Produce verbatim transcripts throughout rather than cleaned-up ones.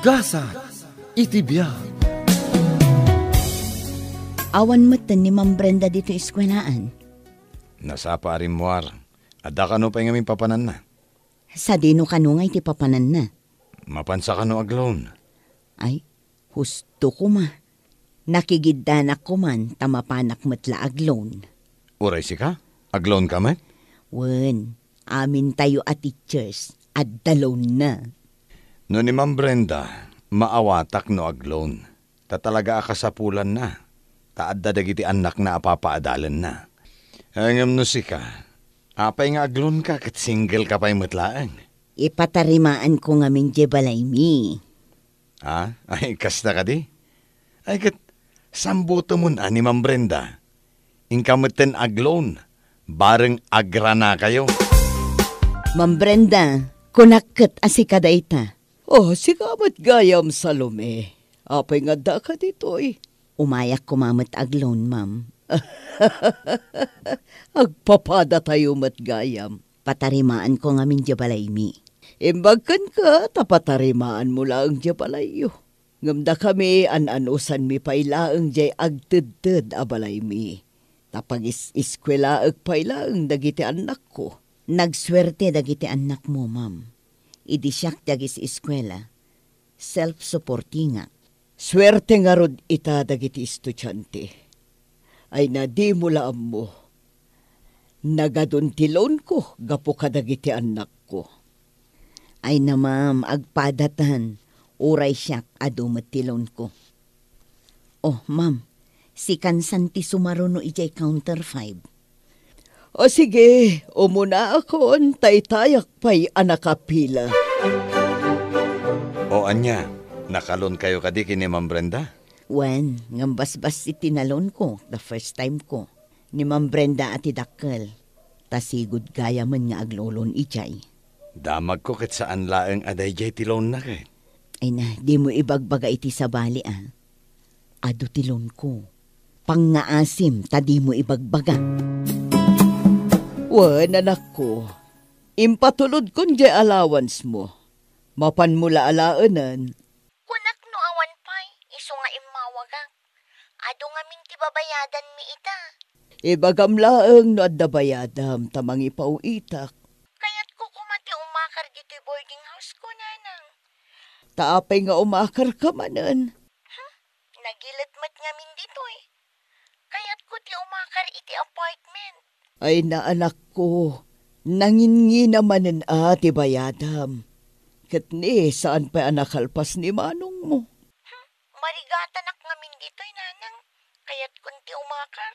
Kasat iti biag. Awan metten ni Ma'am Brenda ditoy eskuelaan. Nasapa a rimmuar. Adda kano pay ngamin papananna? Sadino kano nga iti papananna? Mapansa kano ag-loan? Ay, husto koma. Nakigiddanak koman ta mapanak met la ag-loan. Uray sika? Ag-loan ka met? Wen, amintayo a teachers, adda loan na. No ni Ma'am Brenda, maawatak no ag-loan. Ta talaga a kasapulanna. Ta adda dagiti annakna a papaadalenna. Ngem no sika, apay nga ag-loan ka ket single ka pay met laeng? Ipatarimaanko ngamin diay balaymi. Ah, ay, kasta kadi? Ay, ket, sambutemon a ni Ma'am Brenda. Inka metten ag-loan, bareng agranakayo. Ma'am Brenda, kunak ket a sika dayta. Oh, sika met gayam, Salome. Apay nga addaka ditoy? Umayak koma met ag-loan, ma'am. Agpapadatayo met gayam. Patarimaanko ngamin diay balaymi. Imbag kenka ta patarimaanmo laeng diay balayyo. Ngem dakami, an-anusanmi pay laeng diay agtedted a balaymi. Ta pagis-iskuelaek pay laeng dagiti annakko. Nagsuerte dagiti annakmo, ma'am. Idi siak ti agis-iskuela, self-supportingak. Suerte ngarud ita dagiti estudiante. Ay na, dimo la ammo. Nagadun ti loanko gapu kadagiti annakko. Ay na, ma'am, agpadatan. Uray siak, adu met ti loanko. Oh, ma'am, sikansan ti sumaruno idiay counter five. O sige, umunaakon, taytayak pay a nakapila. O ania, nakaloankayo kadi ken ni Ma'am Brenda? Wen, ngem basbassit ti naloanko, the first time ko. Ni Ma'am Brenda a ti dakkel. Ta sigud gayamen nga aglo-loan idiay. Damagko ket saan laeng a daydiay ti loanna ket. Ay na, dimo ibagbaga iti sabali a. Adu ti loanko. Pangngaasim ta dimo ibagbaga. Wen, anakko, impatulodkon diay allowance mo. Mapanmo la alaenen. Kunak no awan pay, isu nga immawagak. Adu ngamin ti babayadanmi ita. Ibagam laeng no adda bayadam ta mangipaw-itak. Kayatko koma ti umakar ditoy boarding house ko, nanang. Ta apay nga umakarka manen? Hmm? Nagilet met ngamin ditoy. Kayatko ti umakar iti apartment. Ay, naanakko, nanginngina manen a ti bayadam. Ket ni, saan pay a nakalpas ni manongmo? Hmm, marigatanak ngamin ditoy, nanang. Kayatkon ti umakar.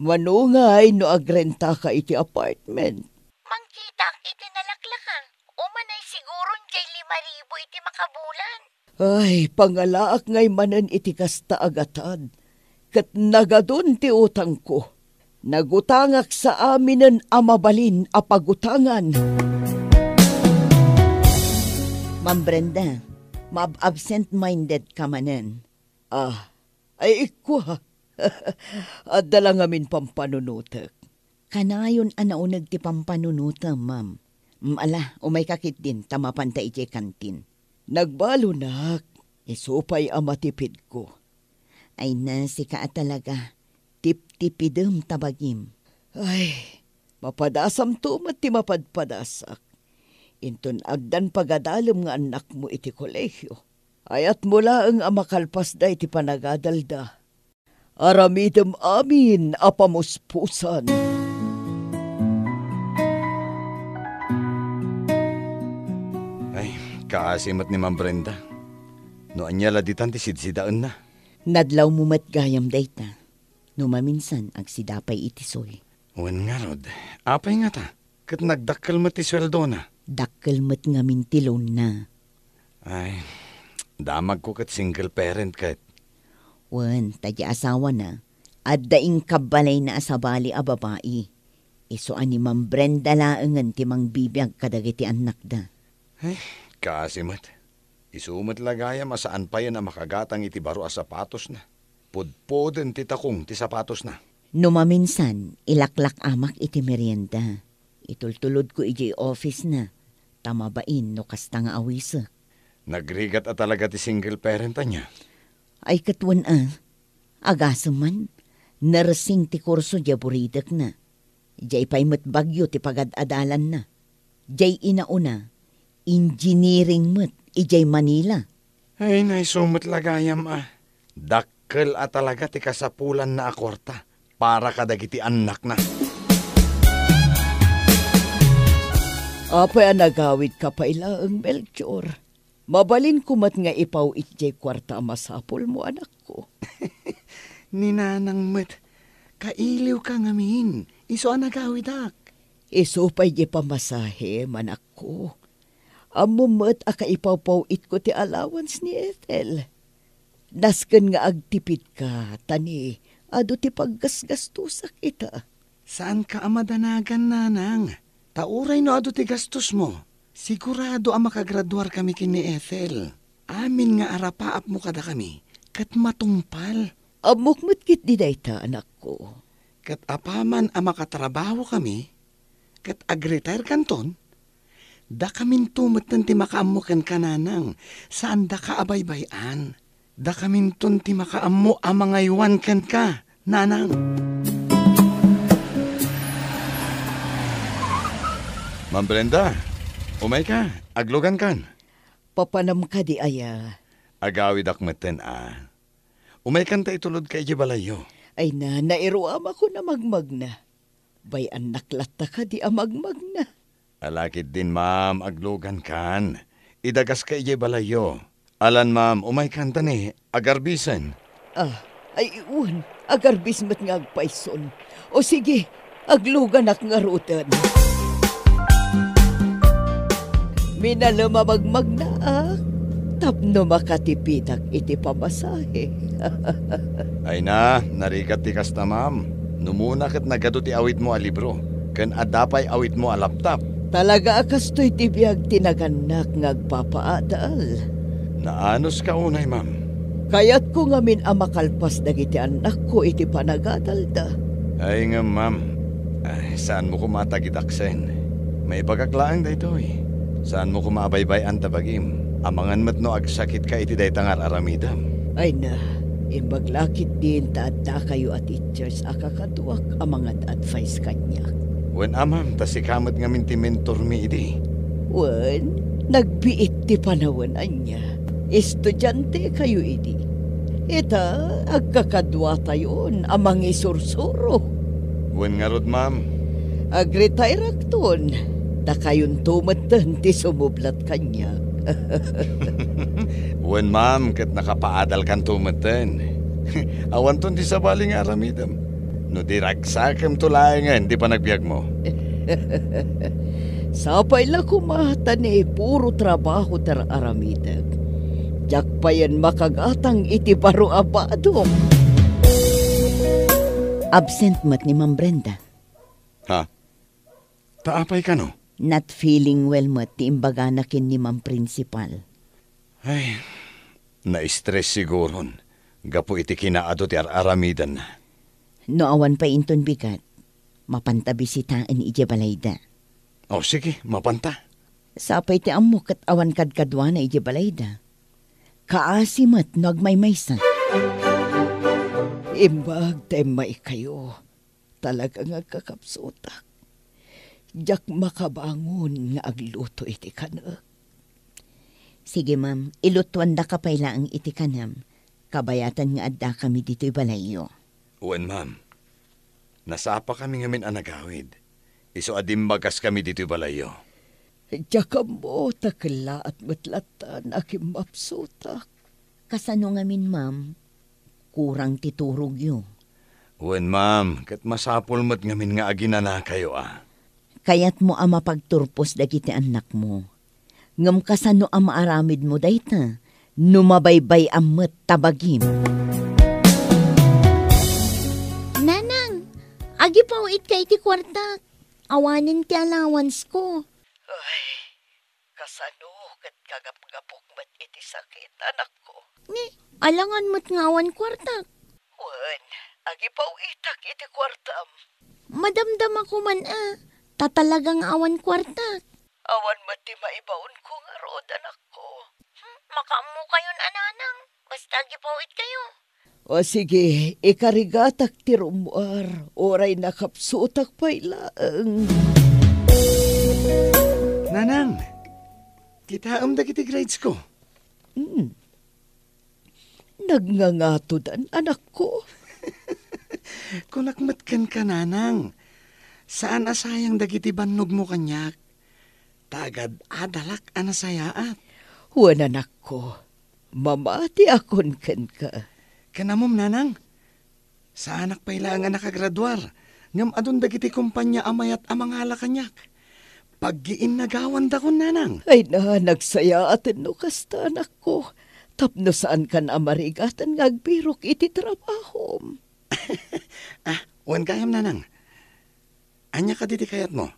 Mano ngay no agrentaka iti apartment? Mangkitaak iti nalaklaka. Umanay siguron diay lima ribu iti makabulan. Ay, pangalaak ngay manen iti kasta a gatad. Ket nagadun ti utangko. Nagutangak sa aminen a mabalin a pagutangan. Ma'am Brenda, maab-absent-minded ka manen. Ah, ay, ikkua. Adda la ngamin pampanunotek. Kanayon a nauneg ti pampanunotem, ma'am. Mm, ala, umayka ketdin ta mapanta idiay kantin. Nagbalonak, isu pay a matipidko. Ay na, sika a talaga, tiptipidem ta bagim. Ay, mapadasamto met ti mapadpadasak. Inton addan pagadalem nga annakmo iti kolehio, ayatmo laeng a makalpasda iti panagadalda. Aramidem amin a pamuspusan. Ay, kaasi met ni Ma'am Brenda. No ania la ditan ti sidsidaenna? Nadlawmo met gayam dayta. No maminsan, agsida pay iti soy. Wen ngarud, apay ngata? Ket nagdakkel met ti sueldona. Dakkel met ngamin ti loanna. Ay, damagko ket single parent ket. Wen, ta di asawana, adda inkabbalayna a sabali a babai. Isu a ni Ma'am Brenda laengen ti mangbibiag kadagiti annakda. Ay, kaasi met. Isu met la gayam a saan payen a makagatang iti baro a sapatosna. Pudpuden ti takong ti sapatosna. No maminsan, ilaklak-amak iti merienda. Itultulodko idiay office-na, ta mabain no kasta nga awisek. Nagrigat a talaga ti single parent, ania? Ay, ket wen a. Agasem man, nursing ti kurso diay buridekna. Diay pay met Baguio ti pagad-adalanna. Diay inauna, engineering met idiay Manila. Ay, naisu met la gayam a. Dakkel a talaga ti kasapulanna a kuarta para kadagiti annakna. Apay a nagawidka pay laeng, Melchor? Mabalinko met nga ipaw-it diay kuarta a masapulmo, anakko. Ni nanang met, kailiwka ngamin, isu a nagawidak. Isu pay diay pamasahem, anakko. Ammom met a kaipawpaw-itko ti allowance ni Ethel. Nasken nga agtipidka, ta ni adu ti paggasgastosak ita. Saanka a madanagan, nanang. Ta uray no adu ti gastosmo, sigurado a makagraduarkami ken ni Ethel. Amin nga arapaapmo kadakami, ket matungpal. Ammok met ketdi dayta, anakko. Ket apaman a makatrabahokami, ket agretirkanton, dakaminto metten ti makaammo kenka, nanang, saan daka a baybay-an. Dakaminton ti makaammo a mangaywan kenka, nanang. Ma'am Brenda, umayka, aglugankan. Papanam kadi aya? Agawidak metten a. Umaykan ta itulodka idiay balayyo. Ay na, nairuamakon a magmagna. Bay-annak latta kadi a magmagna. Ala ketdin, ma'am, aglugankan. Idagaska idiay balayyo. Alan, ma'am, umaykan ta ni agarbisen. Ah, ay, wen, agarbis met nga agpayson. O sige, agluganak ngaruden. Minalem a magmagnaak tapno makatipidak iti pamasahe. Ay na, narigat ti kasta, ma'am. Numuna ket nagadu ti awidmo a libro, ken adda pay awidmo a laptop. Talaga a kastoy ti biag ti nagannak nga agpapaadal. Naanuska unay, ma'am. Kayatko ngamin a makalpas dagiti annakko iti panagadalda. Ay ngem, ma'am, ay, saanmo koma a tagidaksen. Maibagak laeng daytoy. Saanmo koma a baybay-an ta bagim. Amangan met no agsakitka iti dayta nga ar-aramidem. Ay na, imbag la ketdin ta addakayo a teachers a kakaduak a mangad-advise kaniak. Wen a, ma'am, ta sika met ngamin ti mentormi idi. Wen, nagbiit ti panawen ania. Estudiantekayo idi. Ita, agkakaduatayon a mangisursuro. Wen ngarud, ma'am. Agretirakton, dakayonto metten ti sumublat kaniak. Wen, ma'am, ket nakapaadalkanto metten. Awanton ti sabali nga aramidem. No di ragsakemto laengen ti panagbiagmo. Sapay la koma ta ni puro trabaho ti ar-aramidek. Diak payen makagatang iti baro a badok. Absent met ni Ma'am Brenda. Ha? Ta apay kano? Not feeling well met ti imbagana ken ni Ma'am Principal. Ay, na-stress siguron gapu iti kinaadu ti ar-aramidenna. No awan pay inton bigat, mapanta bisitaen idiay balayda. O, sige, mapanta. Sapay ti ammo ket awan kadkaduana idiay balayda. Kaasi met no agmaymaysa. Imbag ta immaykayo. Talaga nga agkakapsutak. Diak makabangon nga agluto iti kanek. Sige, ma'am, ilutuandaka pay laeng iti kanem. Kabayatan nga addakami ditoy balayyo. Wen, ma'am. Nasapakami ngamin a nagawid. Isu a dimmagaskami ditoy balayyo. Diak ammo ta kellaat met lattan a kimmapsutak. Kasano ngamin, ma'am? Kurang ti turogyo. Wen, ma'am, ket masapul met ngamin nga aginanakayo a. Kayatmo a mapagturpos dagiti annakmo. Ngem kasano a maaramidmo dayta no mabaybay-am met ta bagim? Nanang, agipaw-itka iti kuartak. Awanen ti allowance-ko. Ay, kasano ket kagapgapok met iti sakit, anakko? Ni, alangan met nga awan kuartak. Wen, agipaw-itak iti kuartam. Madamdamako man a, ta talaga nga awan kuartak. Awan met ti maibaonko ngarud, anakko. Hmm? Kaammokayon a nanang, basta agipaw-itkayo. O sige, ikarigatak ti rummuar, uray nakapsutak pay laeng. Nanang, kitaem dagiti grades ko. Hmm. Nagngangato dan, anakko. Kunak met kenka, nanang. Saan a sayang dagiti bannogmo kaniak. Ta agad-adalak a nasayaat. Wen, anakko, mamatiakon kenka. Ken ammom, nanang, saanak pay laeng a nakagraduar, ngem adun dagiti kompania a mayat a mangala kaniak. Paggiinnagawandakon, nanang. Ay na, nagsayaaten no kasta, anakko. Tapno saankan a marigatan nga agbirok iti trabahom. Ah, wen gayam, nanang. Ania kadi ti kayatmo?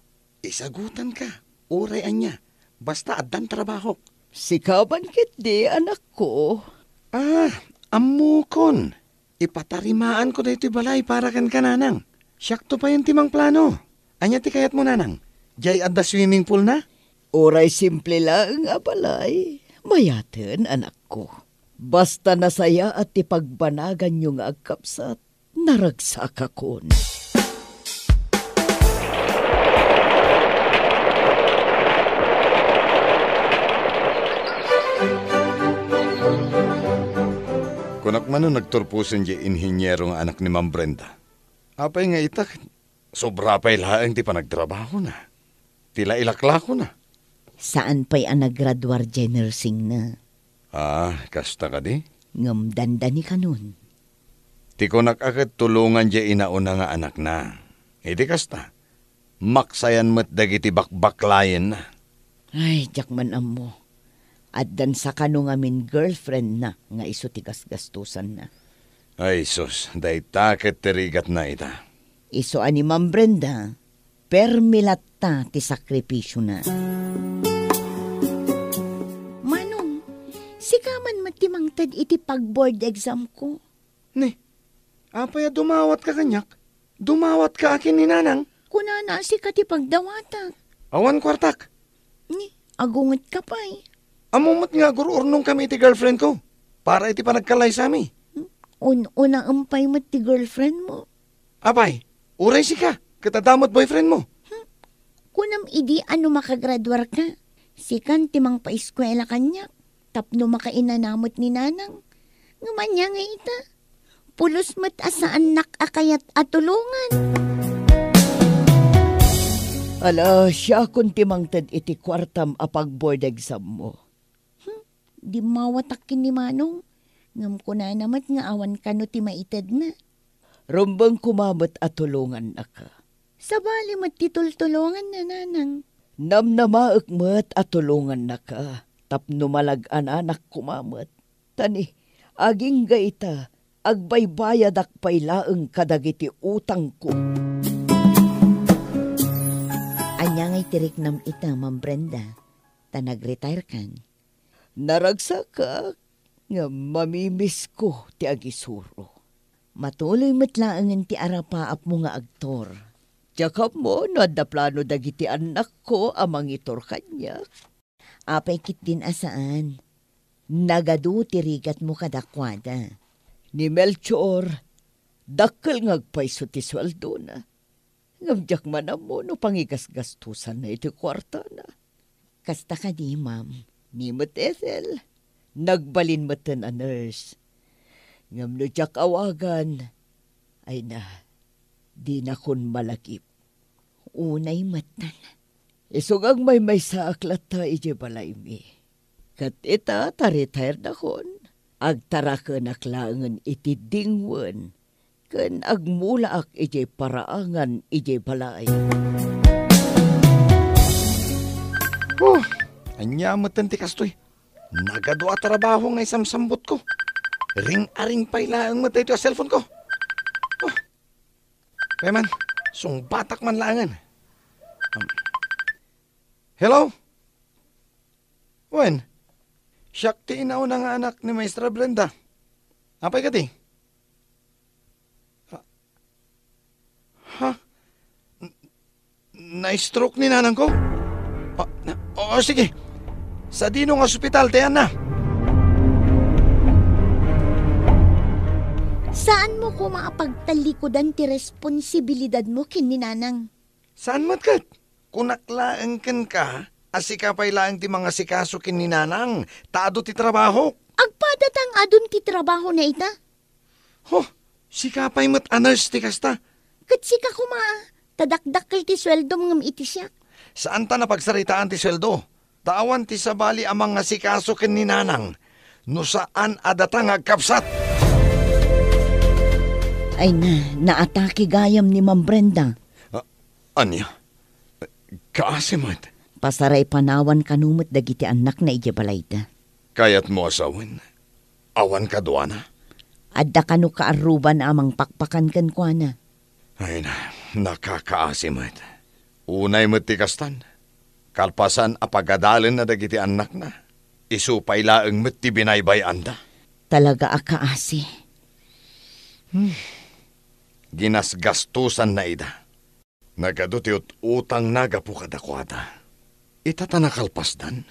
Isagutanka, uray ania, basta addan trabahok. Sika man ketdi, anakko. Ah, ammokon. Ipatarimaanko daytoy balay para kenka, nanang. Siakto payen ti mangplano. Ania ti kayatmo, nanang? Diay adda swimming pool na? Uray simple laeng a balay, mayaten, anakko. Basta nasayaat ti pagbanaganyo nga agkabsat, naragsakakon. Kunak man no nagturposen diay inhiniero nga anak ni Ma'am Brenda. Apay nga ita, sobra pay laeng ti panagtrabahona, ti lailaklakona. Saan pay a naggraduar diay nursingna. Ah, kasta kadi? Ngem dandani kanon. Ti kunak a ket tulongan diay inauna nga anakna. Iti kasta, maksayan met dagiti bakbaklayenna. Ay, diak man ammo. Addan sa kano ngamin girlfriendna nga isu ti gasgastosanna. Ay, sus, dayta ket ti rigatna ita. Isu a ni Ma'am Brenda, permi latta ti sakripisiona. Manong, sika man met ti mangted iti pag-board exam ko. Ni, apay a dumawatka kaniak? Dumawatka a ken ni Nanang? Kunana a sika ti pagdawatak. Awan kuartak. Ni, agungetka pay. Ammo met nga agur-urnongkami iti girlfriendko para iti panagkallaysami. Hmm? Un-unaem pay met ti girlfriendmo. Apay, uray sika, ket adda met boyfriendmo. Hmm? Kunam idi a no makagraduarka, sikan ti mangpaiskuela kaniak. Tapno makainana met ni Nanang. Ngem ania ngay ita? Pulos met a saannak a kayat a tulongan. Ala, siakon ti mangted iti kuartam a pag-board exam mo. Hmm, dimmawatak ken ni Manong. Ngem kunana met nga awan kano ti maitedna. Rumbeng koma met a tulongannaka. Sabali met ti tultulonganna, Nanang. Namnamaek met a tulongannaka tapno malag-ananak koma met. Ta ni, agingga ita, agbaybayadak pay laeng kadagiti utangko. Ania ngay ti riknam ita, Ma'am Brenda? Ta nag-retire kan? Naragsakak, ngem mamimisko ti agisuro. Matuloy met laengen ti arapaapmo nga agtor. Diak ammo no adda plano dagiti annakko a mangitor kaniak. Apay ketdin a saan? Nagadu ti rigatmo kadakuada. Ni Melchor, dakkel nga agpayso ti sueldona. Ngem diak man ammo no pangigasgastosanna iti kuartana. Kasta kadi, ma'am? Ni met Ethel, nagbalin metten a nurse. Ngem no diak awagan, ay na, dinakon malagip. Unay metten. Isu nga agmaymaysaak latta idiay balaymi. Ket ita ta retired akon, agtarakenak laengen iti dingwen ken agmulaak idiay paraangan idiay balay. Huh! Ania metten ti kastoy? Nagadu a trabaho nga isamsambutko. Ring-aring pay laeng met daytoy a cellphone ko. Huh! Kayman, sungbatak man laengen. Um, hello? Wen, siak ti inauna nga anak ni Maestra Brenda. Apay kadi? Ha? Ha? N-, na-stroke ni nanangko? Ah, na-, o, sige. Sadino nga ospital, ti ayanna? Saanmo koma a pagtallikudan ti responsibilidadmo ken ni Nanang. Saan met ket? Kunak laeng kenka a sika pay laeng ti mangasikaso ken ni Nanang, ta adu ti trabahok. Agpadatang adun ti trabahona ita. Ho, sika pay met a nurse ti kasta. Ket sika koma, ta dakdakkel ti sueldom ngem iti siak. Saanta a pagsaritaan ti sueldo, ta awan ti sabali a mangasikaso ken ni Nanang no saan a data nga agkabsat. Ay na, naatake gayam ni Ma'am Brenda. A-, ania? Kaasi met. Pasaripanawan kano met dagiti annakna idiay balayda. Kayatmo a sawen? Awan kaduana? Adda kano kaarruban a mangpakpakan kenkuana. Ay na, nakakaasi met. Unay met ti kastan. Kalpasan a pagadalenna dagiti annakna, isu pay laeng met ti binaybay-anda. Talaga a kaasi. Hmm. Ginasgastosanna ida. Nagadu ti ut-utangna gapu kadakuada. Ita ta nakalpasdan,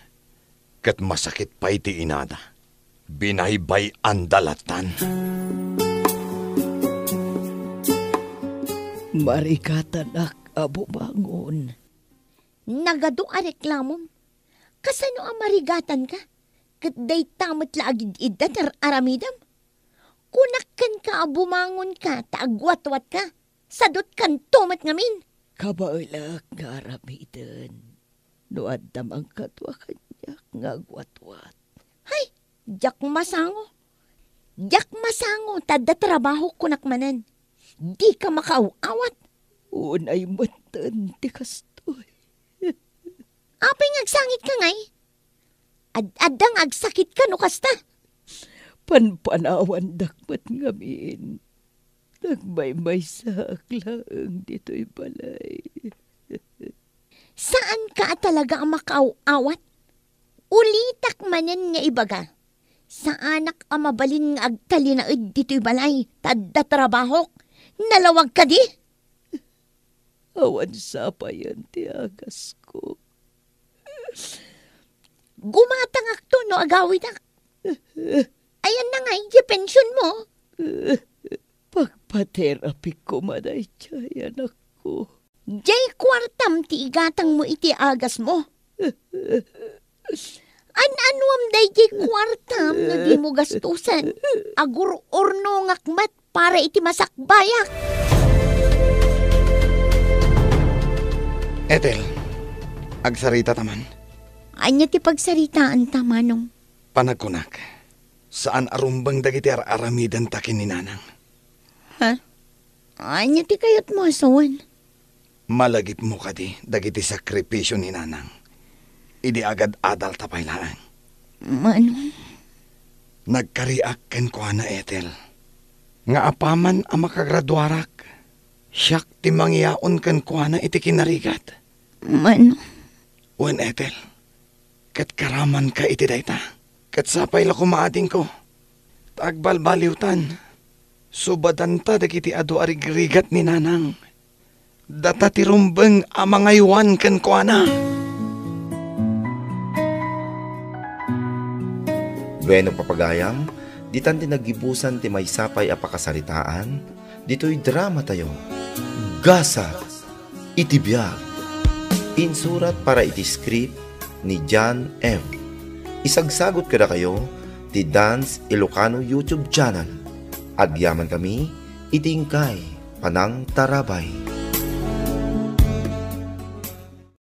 ket masakit pay ti inada. Binaybay-anda lattan. Marigatanak a bumangon. Nagadu a reklamom. Kasano a marigatanka? Ket dayta met la agid-idda ti ar-aramidem? Kunak kenka a bumangonka ta agwatwatka. Sadutkanto met ngamin. Kabaelak nga aramiden. No adda man kadua kaniak nga agwatwat. Hay, diak masango. Diak masango ta adda trabahok kunak manen. Dika makaaw-awat. Unay metten ti kastoy. Apay nga agsangitka ngay? Ad-adda nga agsakitka no kasta. Panpanawandak met ngamin. Nagmaymaysaak laeng ditoy balay. Saanka a talaga a makaaw-awat? Ulitak manen nga ibaga, saanak a mabalin nga agtalinaed ditoy balay, ta adda trabahok. Nalawag kadi? Awan sapayen ti agasko. Gumatangakto no agawidak. Ayanna ngay ti pensionmo? Pagpaterapik koma daydiay, anakko. Diay kuartam ti igatangmo iti agasmo. An-anuam daydiay kuartam no dimo gastusen? Agur-urnongak met para iti masakbayak. Ethel, agsarita ta man. Ania ti pagsaritaanta, Manong? Panagkunak, saan a rumbeng dagiti ar-aramidenta ken ni Nanang. Ha? Ania ti kayatmo a sawen? Malagipmo kadi dagiti sakripisio ni Nanang idi agad-adalta pay laeng? Mano? Nagkariak kenkuana, Ethel, nga apaman a makagraduarak, siak ti mangiyaon kenkuana iti kinarigat. Mano? Wen, Ethel, ket karamanka iti dayta. Ket sapay la koma adingko ta agbalbaliwtan. Subadanta dagiti adu a rigrigat ni Nanang. Data ti rumbeng a mangaywan kenkuana. Bueno, papagayam, ditan ti naggibusan ti maysa pay a pakasaritaan ditoy dramatayo, Gasat iti Biag. Insurat para iti script ni John M. Isagsagut kadakayo ti Dance Ilocano YouTube channel. Agyamankami iti inkay panangtarabay.